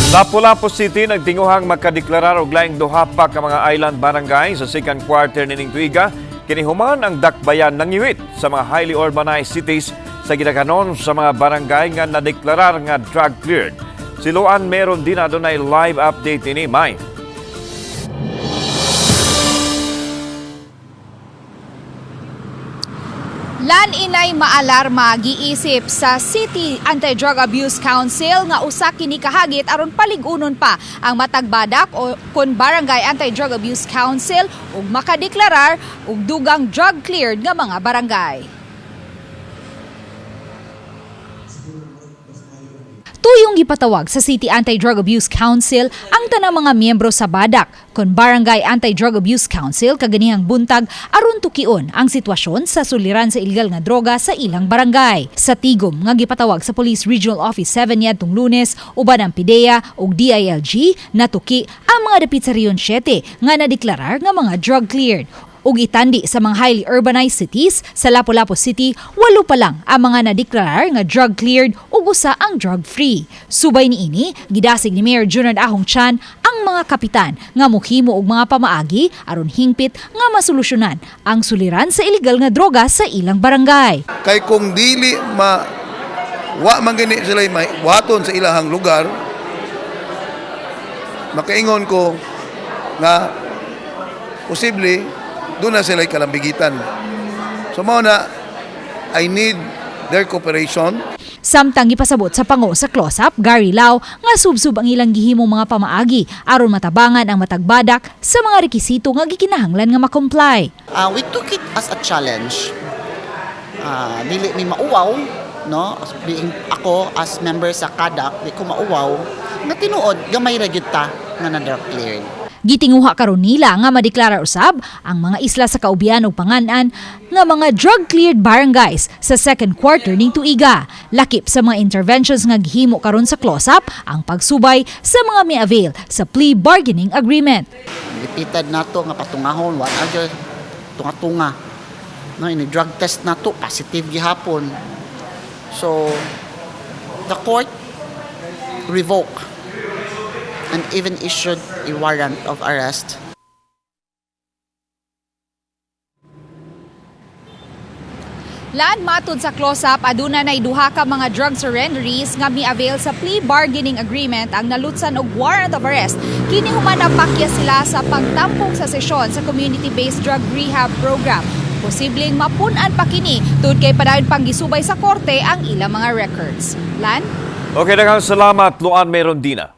Lapu-Lapu City nagtinguhang makadeklarar og laing duha pa ka mga island barangay sa second quarter nining tuiga, kini human ang dakbayan nangiwit sa mga highly urbanized cities sa gidaghanon sa mga barangay nga nadeklarar nga drug cleared. Si Luan meron din, adunay live update ini. May. Lan, inay maalarma, giisip sa City Anti-Drug Abuse Council nga usa kini kahagit aron palig-unon pa ang matag badak o kon Barangay Anti-Drug Abuse Council ug makadeklarar og dugang drug cleared nga mga barangay. Tuyong gipatawag sa City Anti-Drug Abuse Council ang tanang mga miyembro sa BADAC kon Barangay Anti-Drug Abuse Council kaganihang buntag aron tukion ang sitwasyon sa suliran sa illegal nga droga sa ilang barangay. Sa tigom nga gipatawag sa Police Regional Office 7 niadtong Lunes uban ang PDEA ug DILG, natuki ang mga dapit sa Region 7 nga nadeklarar nga mga drug cleared. Ug itandi sa mga highly urbanized cities sa Lapu-Lapu City, walo pa lang ang mga nadeklarar nga drug cleared ug usa ang drug free. Subay niini, gidasig ni Mayor Junard Ahong Chan ang mga kapitan nga muhimo og mga pamaagi aron hingpit nga masolusyonan ang suliran sa illegal nga droga sa ilang barangay. Kay kung dili ma wa man gani sila may waton sa ilahang lugar, makaingon ko nga posible doon na sila kalambigitan. So mao na, I need their cooperation. Samtang gipasabot sa pango sa close-up, Gary Lau, nga subsub ang ilang gihimong mga pamaagi aron matabangan ang matag badak sa mga rekisito nga gikinahanglan nga ma-comply. We took it as a challenge. Dili mi mauwaw, no? As being ako as member sa KADAC, di ko mauwaw. Nga tinuod, gamay ra gyud ta nga na-drug cleared. Gitinguha karon nila nga madeklara usab ang mga isla sa Kaubian ug Panganan nga mga drug-cleared barangays sa second quarter ning tuiga. Lakip sa mga interventions nga gihimo karon sa close-up ang pagsubay sa mga mi-avail sa plea bargaining agreement. Repeated nato nga patungahon, wa na gyud tunga-tunga. No, ini drug test nato positive gihapon. So the court revoked and even issued a warrant of arrest. Lan, matud sa close-up, aduna nay duha ka mga drug surrenderies nga mi-avail sa plea bargaining agreement ang nalutsan og warrant of arrest. Kini human napakya sila sa pagtampong sa sesyon sa community-based drug rehab program. Posibleng mapun-an pa kini tungod kay padayon pang gisubay sa korte ang ilang mga records. Lan? Okay, daghang salamat, Luan Merondina.